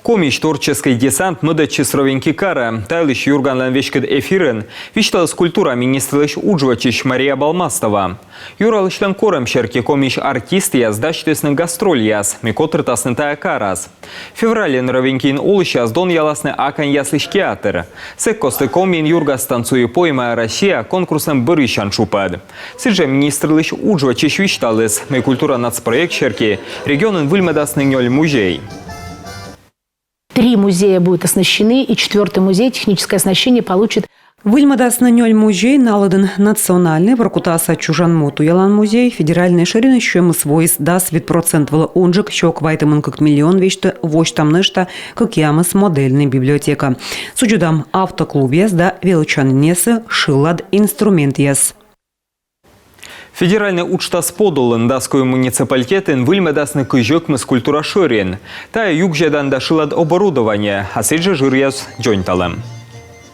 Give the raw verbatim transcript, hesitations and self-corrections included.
Комиысь творческий десант мӧдӧдчис Ровеньки карӧ. Та йылысь «Юрганлӧн» веськыд эфирын висьталіс культура министрлысь уджвӧчысь Мария Балмастова. Юралысьлӧн корӧм серти, Комиысь артистъяс дасьтісны гастрольяс, мый котыртасны тайӧ карас. Февральын Ровенькиын олысьяс донъяласны аканьяслысь театр. Сэк кості Комиын «Юргас, танцуй и пой, моя Россия» конкурслӧн бӧрйысян тшупӧд. Сідзжӧ министрлысь уджвӧчысь висьталіс, мый культура нацпроект серти регионын выльмӧдасны нёль музей. Три музея будут оснащены, и четвертый музей техническое оснащение получит. Выльмӧдасны нёль музей, на лыдын национальнӧй, Воркутаса чужан му туялан музей, федеральнӧй шӧриныс сьӧмыс воис дас вит процент вылӧ унджык, сё квайтымын кык миллион весьтӧ восьтам нӧшта кӧкъямыс модельнӧй библиотека. Судзӧдам автоклубъяс да велӧдчанінъясӧ шылад инструментъяс. Федеральнӧй уджтас подулын дас куим муниципалитетын выльмӧдасны кызь ӧкмыс культура шӧрин. Тайӧ югзьӧдан да шылад оборудование, а сідзжӧ жыръяс дзоньталӧм.